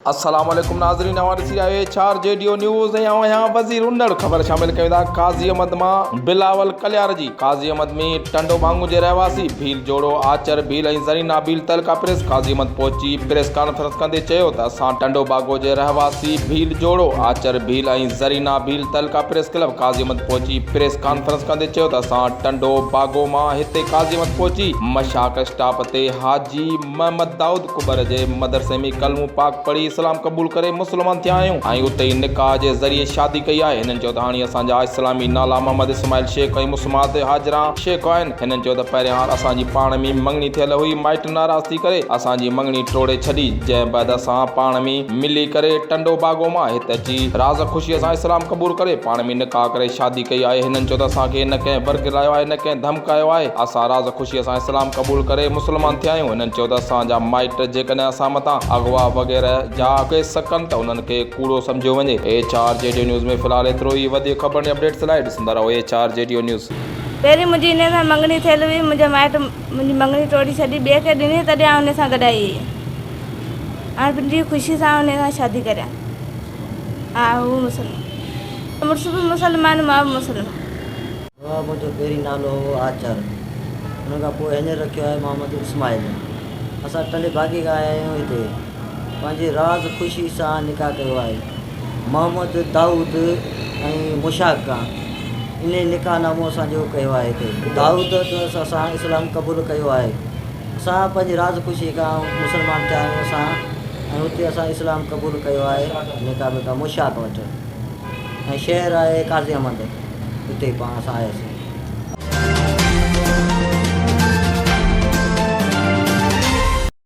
السلام عليڪم ناظرين اوهان ڏسي رهيا آهيو H R G D O news ۽ آئون آهيان وزير انڙ خبر شامل ڪيون ٿا قاضي احمد مان بلاول ڪليار جي قاضي احمد ۾ ٽنڊو ڀانگو جي رهواسي ڀيل جوڙو آچر ڀيل ۽ زرينا ڀيل تعلقه پريس قاضي احمد پهچي پريس ڪانفرنس ڪندي چيو ته اسان ٽنڊو باگو جي رهواسي ڀيل جوڙو آچر ڀيل ۽ زرينا ڀيل تعلقه پريس ڪلب قاضي احمد پهچي پريس ڪانفرنس ڪندي چيو ته اسان ٽنڊو باگو مان هتي قاضي احمد پهچي مشاق اسٽاپ تي حاجي محمد دائود ڪٻر جي مدرسي ۾ ڪلمو پاڪ پڙهي اسلام قبول ڪري مسلمان ٿيا آهيون ۽ اتي ئي نڪاح جي ذريعي شادي ڪئي آهي. هنن چيو ته هاڻي اسان جا اسلامي نالا محمد اسماعيل شيخ ۽ مسمات هاجران شيخ آهن. هنن چيو ته پهريان هار اسان جي پاڻ ۾ مڱڻي ٿيل هئي مائٽ ناراض ٿي ڪري اسان جي مڱڻي ٽوڙي ڇڏي جنهن بعد اسان پاڻ ۾ ملي ڪري ٽنڊو باگو مان هت اچي راز خوشي سان اسلام قبول ڪري پاڻ ۾ نڪاح ڪري شادي ڪئي آهي. هنن چيو ته اسان کي نه ڪنهن ورغلايو آهي نه ڪنهن ڌمڪايو آهي اسان راز خوشيء سان اسلام قبول ڪري مسلمان ٿيا آهيون. هنن چيو ته اسان جا مائٽ جيڪڏهن اسان مٿان اغوا وغيره جا ڪيس ڪن ته انهن کي ڪوڙو سمجهيو وڃي. H R G D news ۾ في الحال ايترو ئي. وڌيڪ خبرن ۽ اپڊيٽس لاء ڏسندا رهو H R G D news. پهرين منهنجي انهيء سان مڱڻي ٿيل هئي، منهنجي مائٽ منهنجي مڱڻي ٽوڙي ڇڏي، ٻئي کي ڏني، تڏهن آئون انهيء سان گڏ آئي هئي. هاڻ پنهنجي خوشيء سان انهيء سان شادي ڪريان. ها، هو مسلمان. مڙس به مسلمان، مان به مسلمان. بابا منهنجو پهرين نالو هو آچر ان کان پوء هينئر رکيو آهي محمد اسماعيل اسان ٽنڊي باگي کان آيا آهيون هتي پنهنجي راز خوشي سان نڪاح ڪيو آهي محمد دائود ۽ مشاق کان انهي نڪاح نامو اسان جو ڪيو آهي هتي دائود اسان اسلام قبول ڪيو آهي اسان پنهنجي راز خوشي کان مسلمان ٿيا آهيون اسان ۽ اتي اسان اسلام قبول ڪيو آهي نڪاح مشاق وٽ ۽ شهر آهي قاضي احمد اتي پاڻ اسان آياسين.